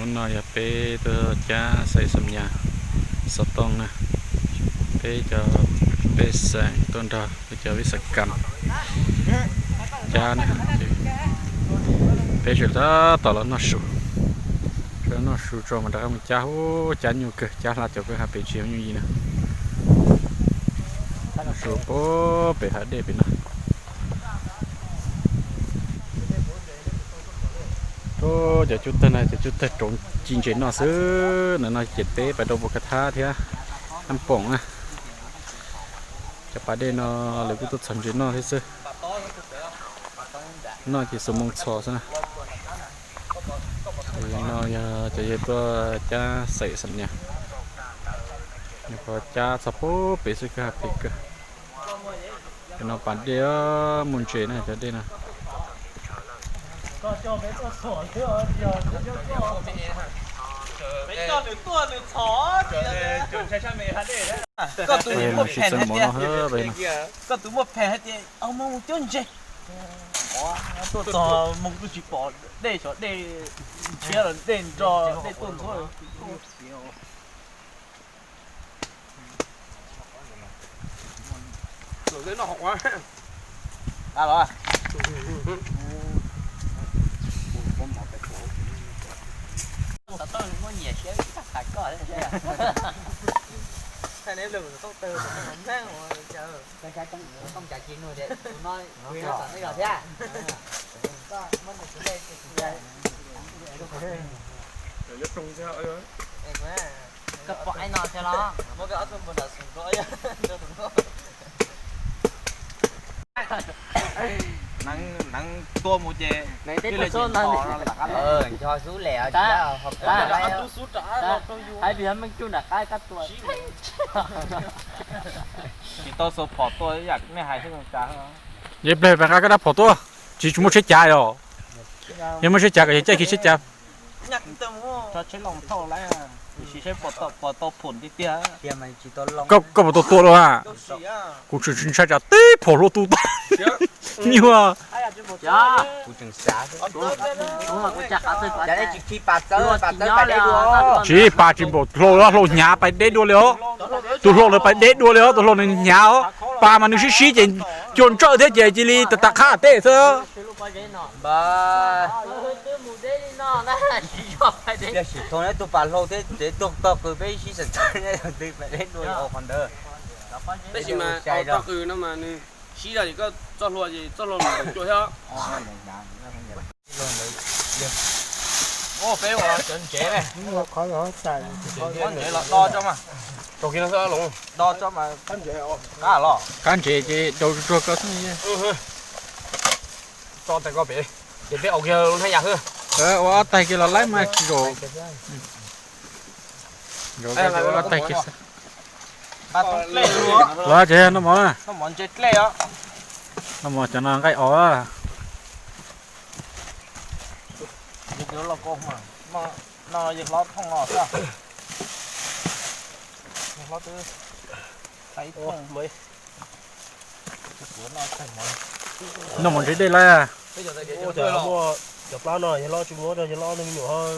Hnub no yog peb tuaj cab xaim xam nyas xov tooj na, peb cov pej xeem tuaj nrog peb cov vij xam kam cab na. Peb tseem tab tom los noj su, noj su tso mas rov qab mus cab, ub, cab nyuaj kawg, cab hla cov kwj ha pem tsis yooj yim na. Noj su pem hav dej pem no. Cov cub tawg no cov cub tawg rau ci ntses noj xwb. Ntawm no ces teb pais rau Npus Kab Thab thiab Nab Poom na. Cov pas dej no lawv kuj tuaj txhos ntses noj thiab xwb. Noj ces xuas moo txhos xwb na. No yog cov yawg tuaj cab xaim xam nyas, nyuam qhuav cab txog puag pem xwb, kwj ha phem kawg. Cov no pas dej, muaj ntses na cov dej no. Koj tus muaj phem hais tias, koj tus muaj phem hais tias, mus cuab ntses. Tuaj txog moo kuj tsis pom dej, xyov dej ntshiab los dej nro, dej tuaj ntxhuab. Xov tooj muaj nyiam siab tshaj qhov koj thiab. Thaij neb lus xov tooj tawg, thiab. Koj pom ai no thiab los? Neev tua mus ces nco xub le. Hais tias meej cug nram qab kab tua. Tsis tau xuas phom tua yam nej hais xwb. Yog ib pliag pem nqa koj dab phom tuaj, tsis muaj tsheb cav yog. Yog muaj tsheb cav kom yog caij kiag tsheb cav. Koj puas tau tua dua? Kuv tseem ntshai tsam tib phom hlua tu tag. Nyuaj. Tsis pas tsis npaum hlau, hlau hnyav pais deb dua li os. Tus hlau ntawd pais deb dua li os, tus hlau ntawd hnyav os. Pas mas nws sib sib ces cua ntsawj thiab ces cia li tas tas qhab teb xwb. Tab sis mas tog qws no mas nws sib zog ces koj txoj hlua ces txoj hlua mus cua thiab. Peb ua cov ntsev ne, ntsev los do tso mas, do tso mas qab los, qab ntsev ces daus tsuag koj xwb. Tso tais ko pem, ces peb aus kiag lub hnab yas xwb. Ua ob tais kiag los laib mas tsis zaum. Zaum ua ob tais kiag xwb. Los ces noj mov na. Noj mov cov no nqaij os. Noj mov ntse dej lawm. Cov plab no yawg hlob tsis muab rau yawg hlob nej me nyuam.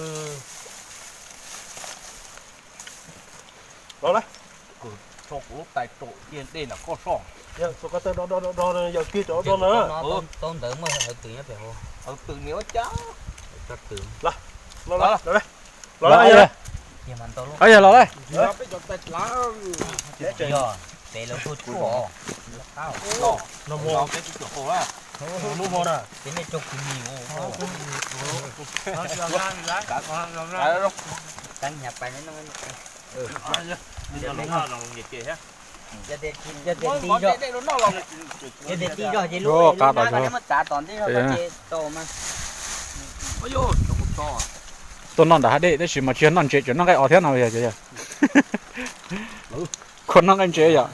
Los lawm. Tso kuv lub tais rau cia dej nram koj soj. Yawg kiag cov do na. Tau ntawd muaj hawv twm nyob pem hauv. Hawv twm niam ua cas. Los, los, los. Yawg los lawm. Peb cov tais dlav. Yog pem lawv tuaj tshuaj. Lub hmo na. Ces nej tso kuv mis. Yog tias tij zog ces lub qab tod muab txav tom ntej no ces tau mas. Tuaj noj nram hav dej tab sis mas tsis yog noj ntses, tseem noj nqaij os thiab no yog. Khuv noj nqaij ntses yom.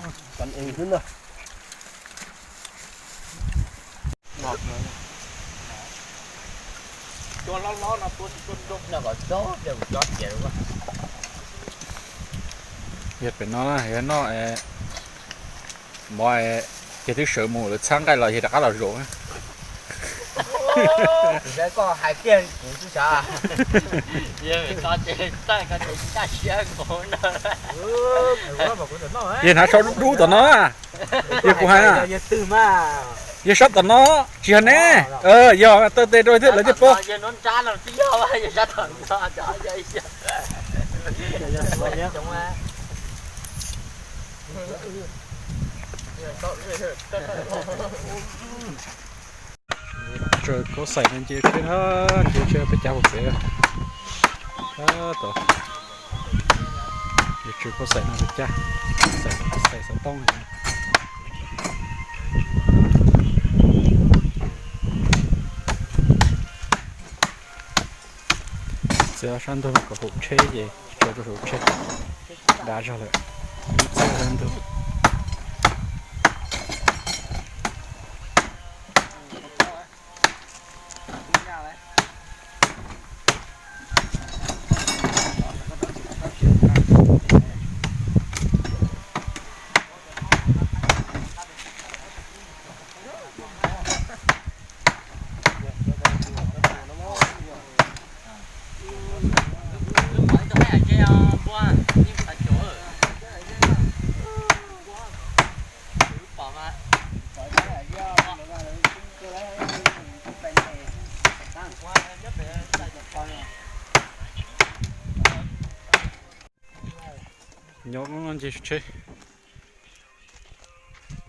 Yog pem no yog noj mov, ces twb sawv mus lawv txhab nqaij los yog rov qab los zaum. Koj hais kiag kuv xwb sav. Yog tau ces txawj koj ces ncaj siab nkaus no. Yog hnav sau dub dub tom no, yog kuv hais na. Yog sab tom no, tsis yog ne. Yog taw tes rau lawv thiaj paub. Tsaws kaub xaim no nce tsheb, nce tsheb peb cab hauv tsev. Tab tom tsaws kaub xaim no peb cab, xaim xov tooj no. Txiav sab ntug kom haum tsheb ces tsaws rau saum tsheb. Dav zog lawm, txiav sab ntug. Nyob no nce tsheb.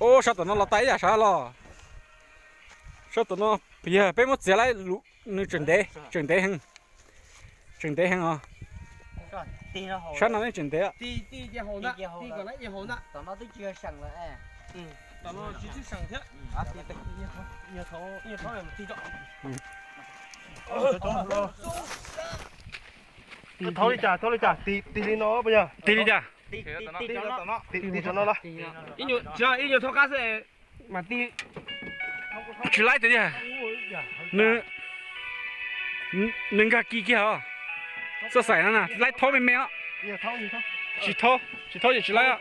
Ub, sab tom no los tag ib yam sab los. Sab tom no yog peb muab txiav lawm, nws tseem ntev, tseem ntev heev. Tseem ntev heev os. Sab no yeej tseem ntev. Thauj li cas, thauj li cas, tig li no puas yog? Tig li cas? Tig rau no los? Ib nyuag thauj qab xwb mas tig. Tsis laib tiag tiag. Nws, nws nkag kis kiag os. Txoj xaim no na laib thaub me me os. Tsis thaub, tsis thaub ces tsis laib.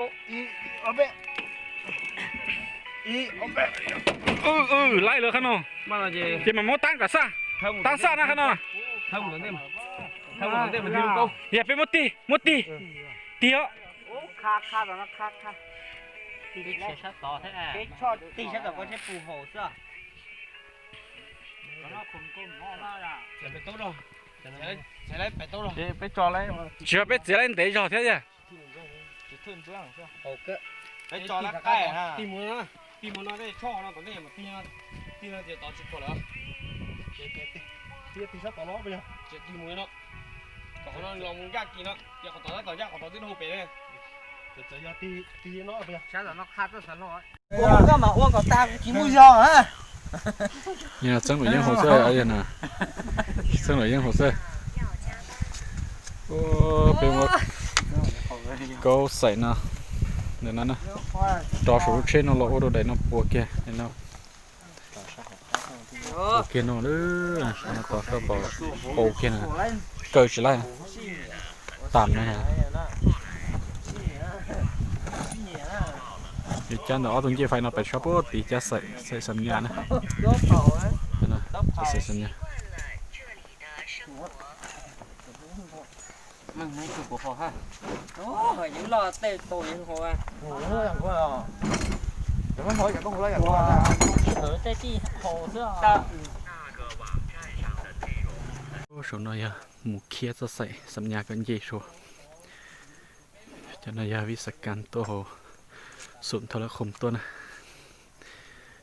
Laib lawm qhov no. Ces mas muab tab kom xaj, tab xaj na qhov no. Yog peb muab tig, muab tig, tig os. Tsis yog peb txiav laib ntev zog thiab yog. Txeeb lawm yeej haus xwb, txeeb lawm yeej haus xwb. Peb muab kaub xaim no, ntawm no, rov saum lub tsheb no los ua rau daim no puas kiag no. Puas kiag no, no tos sab pos, puas kiag no, kaw tsis laib, tam no. Yus cab ntawm ob tug ncej fais no pem sab puag tid cab xaim xam nyas na. Xaim xam nyas. Saum no yog mus khiab txoj xaim xam nyas kom nce saud. Cov no yog vib xa kas tuaj hauv xum thau lab khoom tuaj na.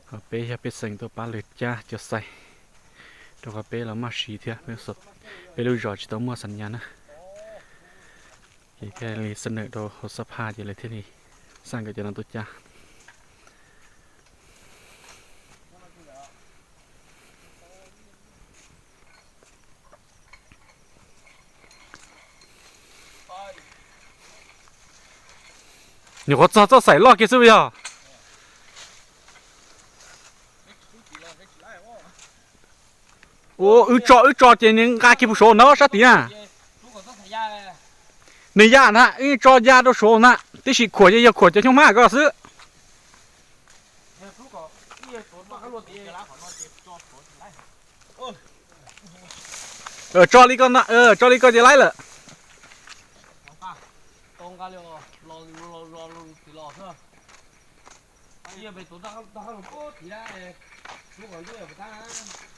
Ho peb yog pej xeem tuaj pab lawv cab cov xaim, rau qhov peb los maj siv thiab, peb lub zos tsis tau muaj xam nyas na. Ces thiaj li xab nawm rau hauv xab phaj ces lawv thiaj li xaj nkawd cov no tuaj cab. Nyuam qhuav txog txoj xaim loj kiag xwb puas yog? Ua wb tso wb tso ces nws nqa kiag puag saud na sab tid na. Nws ya na, wb tso ya rau saud na, tib si khuam ces yog khuam cov xyoob hmab ko xwb. Ua Tso li ko, tso li ko ces laib lawm. Tau nqa li los, los, los, los, los, los xwb. Yog pem tus tag lus puag tid na, lub qhov ntuj yog pem tab na.